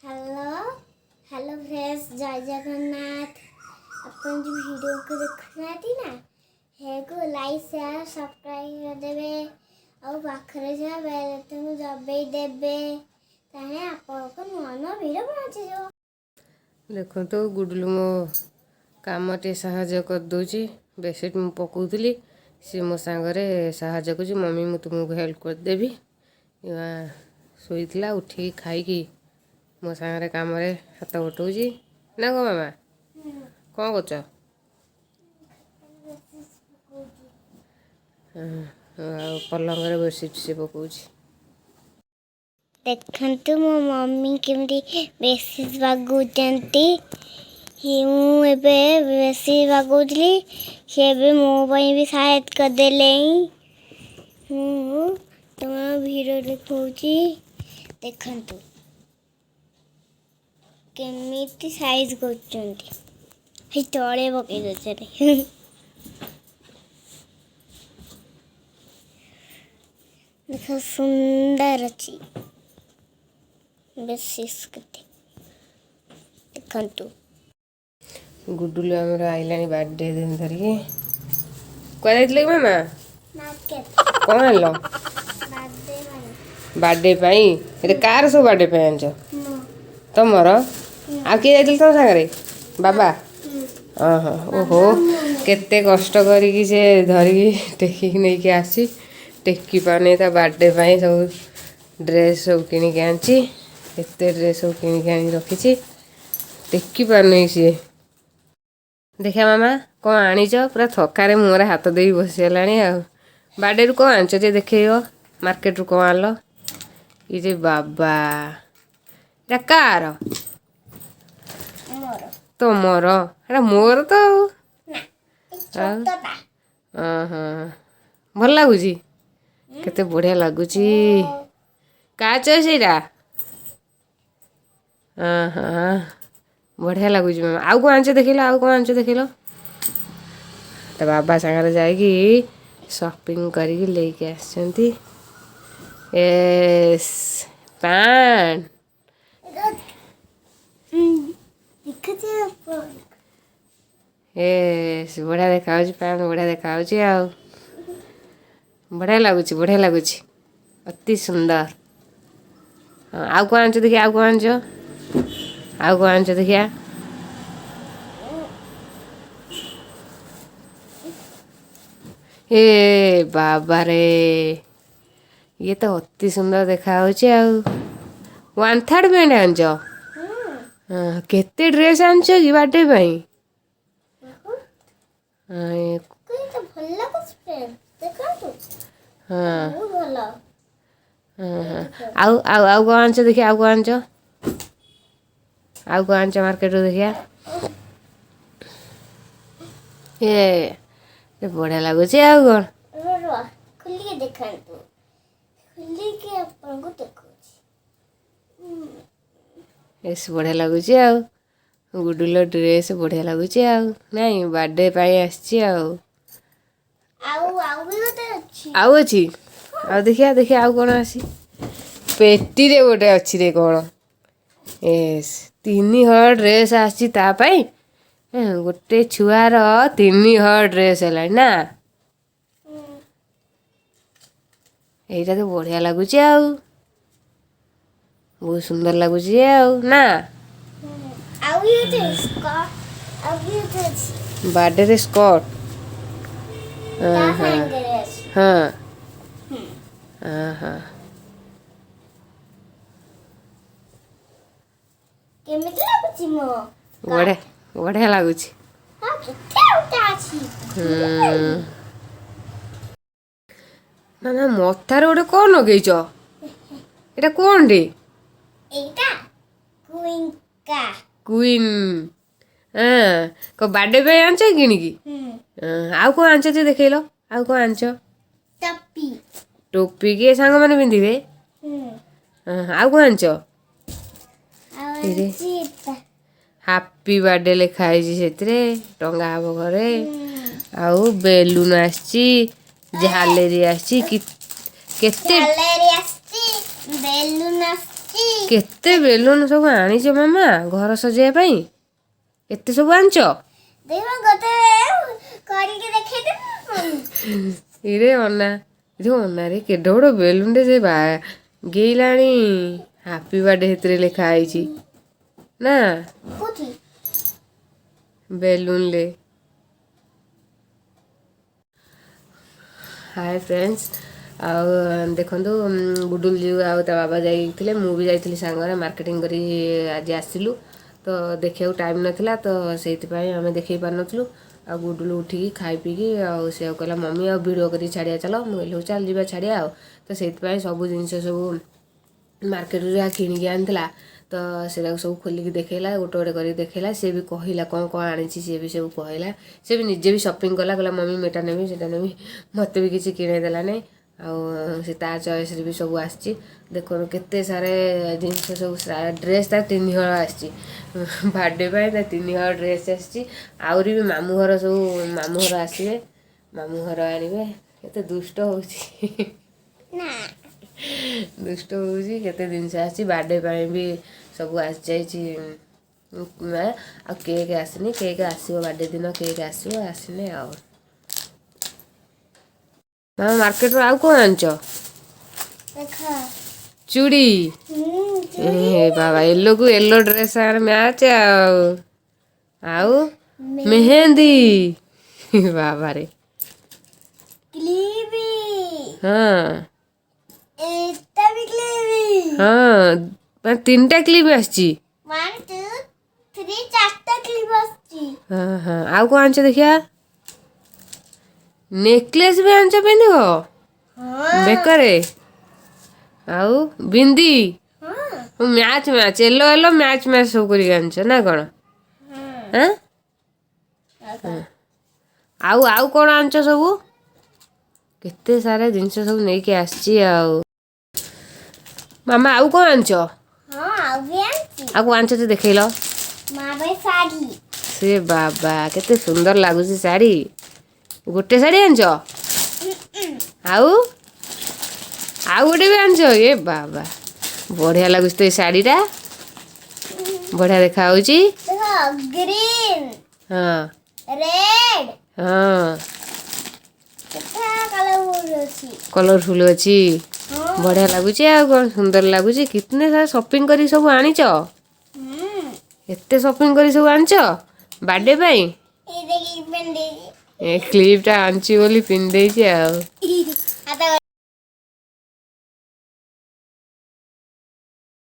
Hello hello friends, ଜୟ ଜଗନ୍ନାଥ। ଆପଣ ଯେଉଁ ଭିଡ଼ିଓକୁ ଦେଖୁନାହାନ୍ତି ନା, ହେକୁ ଲାଇକ୍, ସେୟାର, ସବସ୍କ୍ରାଇବ୍ କରିଦେବେ ଆଉ ପାଖରେ ଥିବା ବେଲ୍ ଆଇକନ୍କୁ ଦବେଇ ଦେବେ, ତାହେଲେ ଆପଣଙ୍କୁ ନୂଆ ନୂଆ ଭିଡ଼ିଓ ପହଞ୍ଚିଯିବ। ଦେଖନ୍ତୁ, ଗୁଡୁଲୁ ମୋ କାମ ଟିକେ ସାହାଯ୍ୟ କରିଦେଉଛି। ବେଡ଼ସିଟ୍ ମୁଁ ପକାଉଥିଲି, ସିଏ ମୋ ସାଙ୍ଗରେ ସାହାଯ୍ୟ କରୁଛି। ମମି, ମୁଁ ତୁମକୁ ହେଲ୍ପ କରିଦେବି। ଶୋଇଥିଲା, ଉଠିକି ଖାଇକି ମୋ ସାଙ୍ଗରେ କାମରେ ହାତ ବଟଉଛି ନା କ'ଣ? ମାମା, କ'ଣ କରୁଛ? ଆଉ ପଲଙ୍କରେ ବେଡ଼ସିଟ୍ ସେ ପକାଉଛି। ଦେଖନ୍ତୁ, ମୋ ମମି କେମିତି ବେଡ଼ସିଟ୍ ବାଗଉଛନ୍ତି। ମୁଁ ଏବେ ବେଡ଼ସିଟ୍ ବାଗଉଥିଲି, ସେ ଏବେ ମୋ ପାଇଁ ବି ସାହାଯ୍ୟ କରିଦେଲେଣି। ମୁଁ ତୁମ ଭିଡ଼ିଓ ଦେଖାଉଛି, ଦେଖନ୍ତୁ କେମିତି ସାଇଜ୍ କରୁଛନ୍ତି। ସେଇ ତଳେ ପକେଇ ଦେଉଛନ୍ତି। ଦେଖ, ସୁନ୍ଦର ଅଛି ବେଡ଼ସିଟ୍ କେତେ, ଦେଖନ୍ତୁ। ଗୁଡୁଲୁ ଆମର ଆଇଲାଣି ବାର୍ଥଡେ ଦିନ ଧରିକି। କୁଆଡ଼େ ଯାଇଥିଲେ କି ମାମା? ମାର୍କେଟ। କ'ଣ ଆଣିଲ? ବାର୍ଥଡେ ପାଇଁ। ବାର୍ଥଡେ ପାଇଁ? ଏତେ କାହାର ସବୁ ବାର୍ଥଡେ ପାଇଁ ଆଣିଛ? ମୁଁ। ତମର? ଆଉ କିଏ ଯାଇଥିଲେ ତମ ସାଙ୍ଗରେ? ବାବା? ଓହୋ, ଓହୋ, କେତେ କଷ୍ଟ କରିକି ସେ ଧରିକି ଟେକିକି ନେଇକି ଆସି, ଟେକି ପାରୁନି। ତା ବାର୍ଥଡେ ପାଇଁ ସବୁ ଡ୍ରେସ୍ ସବୁ କିଣିକି ଆଣିଛି। ଏତେ ଡ୍ରେସ୍ ସବୁ କିଣିକି ଆଣିକି ରଖିଛି, ଟେକି ପାରୁନି ସିଏ। ଦେଖିବା ମାମା, କ'ଣ ଆଣିଛ? ପୁରା ଥକାରେ ମୁହଁରେ ହାତ ଦେଇ ବସିଗଲାଣି। ଆଉ ବାର୍ଥଡେରୁ କ'ଣ ଆଣିଛ ଟିକେ ଦେଖେଇବ? ମାର୍କେଟରୁ କ'ଣ ଆଣିଲ? ଇରେ ବାବା, ଏଇଟା କାର? ମୋର। ତମର? ଏଇଟା ମୋର ତ ଆଉ। ନା, ଏଇ ଛୋଟଟା। ହଁ, ଭଲ ଲାଗୁଛି, କେତେ ବଢ଼ିଆ ଲାଗୁଛି। କାହା ଚଏସ୍ ଏଇଟା? ହଁ, ବଢ଼ିଆ ଲାଗୁଛି ମାମା। ଆଉ କ'ଣ ଆଣିଛ ଦେଖିଲ? ଆଉ କ'ଣ ଆଣିଛ ଦେଖିଲ? ତା ବାବା ସାଙ୍ଗରେ ଯାଇକି ସପିଂ କରିକି ନେଇକି ଆସିଛନ୍ତି। S pant. ଦେଖୁଛି ଆପଣ। ଏସ୍, ବଢ଼ିଆ ଦେଖାଯାଉଛି ପ୍ୟାଣ୍ଟ, ବଢ଼ିଆ ଦେଖାଯାଉଛି। ଆଉ ବଢ଼ିଆ ଲାଗୁଛି, ବଢ଼ିଆ ଲାଗୁଛି, ଅତି ସୁନ୍ଦର। ହଁ, ଆଉ କ'ଣ ଆଣିଛ ଦେଖିଆ? ଆଉ କ'ଣ ଆଣିଛ? ଆଉ କ'ଣ ଆଣିଛ ଦେଖିଆ? ଏ ବାବାରେ, ଇଏ ତ ଅତି ସୁନ୍ଦର ଦେଖାଯାଉଛି। ଆଉ ୱାନ୍ ଥାର୍ଡ଼ ପ୍ୟାଣ୍ଟ ଆଣିଛ? ହଁ, କେତେ ଡ୍ରେସ୍ ଆଣିଛ କି ବାର୍ଥଡେ ପାଇଁ? ହଁ। କେତେ ଭଲ ଲାଗୁଛି ଫ୍ରେଣ୍ଡ, ଦେଖନ୍ତୁ। ବହୁତ ଭଲ। ହଁ, ଆଉ ଆଉ ଆଉ କ'ଣ ଆଣିଛ ଦେଖିଆ? ଆଉ କ'ଣ ଆଣିଛ? ଆଉ କ'ଣ ଆଣିଛ ମାର୍କେଟରୁ ଦେଖିଆ? ଏ ଏ ବଢ଼ିଆ ଲାଗୁଛି। ଆଉ କ'ଣ? ରୁହ ରୁହ, ଖୋଲିକି ଦେଖନ୍ତୁ। ଖୋଲିକି ଆପଣଙ୍କୁ ଦେଖାଉଛି। ଏସ୍, ବଢ଼ିଆ ଲାଗୁଛି। ଆଉ ଗୁଡୁଲ ଡ୍ରେସ୍ ବଢ଼ିଆ ଲାଗୁଛି। ଆଉ ନାଇଁ, ବାର୍ଥଡେ ପାଇଁ ଆସିଛି ଆଉ। ଆଉ ଆଉ ବି ଗୋଟେ ଅଛି। ଆଉ ଅଛି? ଆଉ ଦେଖିଆ, ଦେଖିଆ, ଆଉ କ'ଣ ଅଛି? ପେଟିରେ ଗୋଟେ ଅଛି ରେ କ'ଣ? ଏସ୍, ତିନି ହଳ ଡ୍ରେସ୍ ଆସିଛି ତା ପାଇଁ। ଗୋଟେ ଛୁଆର ତିନି ହଳ ଡ୍ରେସ୍ ହେଲାଣି ନା? ଏଇଟା ତ ବଢ଼ିଆ ଲାଗୁଛି, ଆଉ ବହୁତ ସୁନ୍ଦର ଲାଗୁଛି ଆଉ ନା? ଆଉ ବି ଗୋଟେ ସ୍କର୍ଟ, ଆଉ ବି ଗୋଟେ ଅଛି। ବାର୍ଥଡେରେ ସ୍କର୍ଟ? ତା ହଁ। ସାଙ୍ଗରେ ଅଛି। ହଁ। କେମିତି ଲାଗୁଛି ମୋ? ବଢ଼ିଆ, ବଢ଼ିଆ ଲାଗୁଛି। ହଁ, କେତେ ଗୋଟେ ଅଛି। ନା ନା, ମଥାରେ ଗୋଟେ କ'ଣ ଲଗେଇଛ? ଏଇଟା କ'ଣ ରେ? ଏଇଟା କୁଇଙ୍କା। କୁଇନ୍। ହଁ, କ'ଣ ବାର୍ଥଡେ ପାଇଁ ଆଣିଛ କିଣିକି? ହୁଁ। ଆଉ କ'ଣ ଆଣିଛ ଟିକେ ଦେଖେଇଲ? ଆଉ କ'ଣ ଆଣିଛ? ଟପି। ଟୋପି କିଏ ସାଙ୍ଗମାନେ ପିନ୍ଧିବେ? ହୁଁ। ହଁ, ଆଉ କ'ଣ ଆଣିଛ? ଆଉ ଏଇରେ। ଆଣିଛି ଏଇଟା। ହାପି ବାର୍ଥଡେ ଲେଖା ହେଇଛି ସେଥିରେ, ଟଙ୍ଗା ହବ ଘରେ। ଆଉ ବେଲୁନ ଆସିଛି, ଝାଲେରି ଆସିଛି କି କେତେ। ଝାଲେରି ଆସିଛି, ବେଲୁନ ଆସିଛି। ଆସିଛି। କେତେ ବେଲୁନ ସବୁ ଆଣିଛ ମାମା ଘର ସଜେଇବା ପାଇଁ? ଏତେ ସବୁ ଆଣିଛ? ଦେଖ, ଗୋଟେ କରିକି ଦେଖେଇଦେବି। ଇରେ ଅନା, ଯୋଉ ଅନାରେ କେଡେ ବଡ ବେଲୁନଟେ, ସେ ବା ଗେଇଲାଣି। ହାପି ବାର୍ଥଡେ ସେଥିରେ ଲେଖା ହେଇଛି ନା? କୋଉଠି? ବେଲୁନରେ। ହାଏ ଫ୍ରେଣ୍ଡସ୍, ଆଉ ଦେଖନ୍ତୁ, ଗୁଡୁଲ ଜିଉ ଆଉ ତା ବାବା ଯାଇଥିଲେ, ମୁଁ ବି ଯାଇଥିଲି ସାଙ୍ଗରେ। ମାର୍କେଟିଂ କରି ଆଜି ଆସିଲୁ ତ ଦେଖିବାକୁ ଟାଇମ୍ ନଥିଲା, ତ ସେଇଥିପାଇଁ ଆମେ ଦେଖେଇ ପାରୁନଥିଲୁ। ଆଉ ଗୁଡୁଲୁ ଉଠିକି ଖାଇ ପିଇକି ଆଉ ସେ ଆଉ କହିଲା, ମମି, ଆଉ ଭିଡ଼ିଓ କରିକି ଛାଡ଼ିବା ଚାଲ। ମୁଁ କହିଲି, ହଉ ଚାଲ ଯିବା ଛାଡ଼ିବା। ଆଉ ତ ସେଇଥିପାଇଁ ସବୁ ଜିନିଷ ସବୁ ମାର୍କେଟରୁ ଯାହା କିଣିକି ଆଣିଥିଲା, ତ ସେଟାକୁ ସବୁ ଖୋଲିକି ଦେଖେଇଲା, ଗୋଟେ ଗୋଟେ କରିକି ଦେଖେଇଲା। ସେ ବି କହିଲା କ'ଣ କ'ଣ ଆଣିଛି, ସିଏ ବି ସବୁ କହିଲା। ସେ ବି ନିଜେ ବି ସପିଂ କଲା। କହିଲା, ମମି, ମୁଁ ଏଇଟା ନେବି, ସେଇଟା ନେବି। ମୋତେ ବି କିଛି କିଣେଇ ଦେଲା ନାହିଁ। ଆଉ ସେ ତା ଚଏସ୍ରେ ବି ସବୁ ଆସିଛି। ଦେଖନ୍ତୁ, କେତେ ସାରା ଜିନିଷ ସବୁ। ଡ୍ରେସ୍ ତା ତିନି ହଳ ଆସିଛି। ବାର୍ଥଡେ ପାଇଁ ତା ତିନି ହଳ ଡ୍ରେସ୍ ଆସିଛି। ଆହୁରି ବି ମାମୁଁ ଘର ସବୁ, ମାମୁଁ ଘର ଆସିବେ, ମାମୁଁ ଘର ଆଣିବେ। କେତେ ଦୁଷ୍ଟ ହେଉଛି। ନା। ଦୁଷ୍ଟ ହେଉଛି। କେତେ ଜିନିଷ ଆସିଛି। ବାର୍ଥଡେ ପାଇଁ ବି ସବୁ ଆସିଯାଇଛି। ଆଉ କେକ୍ ଆସିନି। କେକ୍ ଆସିବ, ବାର୍ଥଡେ ଦିନ କେକ୍ ଆସିବ। ଆସିନି। ଆଉ ମାମା, ମାର୍କେଟରୁ ଆଉ କ'ଣ ଆଣିଛ? ଦେଖ। ଚୁଡ଼ି? ଏ ବାବା, ୟେଲୋକୁ ୟେଲୋ ଡ୍ରେସ୍ ସାଙ୍ଗରେ ମ୍ୟାଚ୍। ଆଉ ଆଉ ମେହେନ୍ଦି, ବାବାରେ! କ୍ଲିପ୍। ଏଟା ବି କ୍ଲିପ୍। ହଁ, ମାନେ ତିନିଟା କ୍ଲିପ୍ ଆସିଛି। ୱାନ୍, ଟୁ, ଥ୍ରୀ, ଚାରିଟା କ୍ଲିପ୍ ଆସିଛି। ହଁ, ଆଉ କ'ଣ ଆଣିଛ ଦେଖିବା। ନେକଲେସ୍ ବି ଆଣିଛ, ପିନ୍ଧିବ? ହଁ। ବେକରେ। ଆଉ ବିନ୍ଦି। ହଁ। Match match, yellow yellow match match ସବୁ କରିକି ଆଣିଛ ନା କ'ଣ? ହଁ। ଆଁ ଆଉ ଆଉ କ'ଣ ଆଣିଛ ସବୁ? କେତେ ସାରା ଜିନିଷ ସବୁ ନେଇକି ଆସିଛି। ଆଉ ମାମା, ଆଉ କ'ଣ ଆଣିଛ? ହଁ, ଆଉ ବି ଆଣିଛି। ଆଉ କ'ଣ ଆଣିଛ ଯେ ଦେଖେଇଲ। ମା ପାଇଁ ଶାଢ଼ୀ। ସେ ବାବା, କେତେ ସୁନ୍ଦର ଲାଗୁଛି ଶାଢ଼ୀ। ଗୋଟେ ଶାଢ଼ୀ ଆଣିଛ? ଆଉ ଆଉ ଗୋଟେ ବି ଆଣିଛ? ଏ ବାବା, ବଢ଼ିଆ ଲାଗୁଛି ତ। ଏ ଶାଢ଼ୀଟା ବଢ଼ିଆ ଦେଖାଯାଉଛି। ଦେଖ, ଗ୍ରୀନ୍, ରେଡ୍, କେତେ କଲର ଅଛି। କଲରଫୁଲ୍ ଅଛି। ବଢ଼ିଆ ଲାଗୁଛି। ଆଉ କ'ଣ ସୁନ୍ଦର ଲାଗୁଛି। କେତେ ସାରା ସପିଂ କରିକି ସବୁ ଆଣିଛ। ଏତେ ସପିଂ କରି ସବୁ ଆଣିଛ ବାର୍ଥଡେ ପାଇଁ। ଏଇ ଦେଖି, ପିନ୍ଧେଇଛି। ଏ କ୍ଲିପ୍ଟା ଆଣିଛି ବୋଲି ପିନ୍ଧିଦେଇଛି ଆଉ।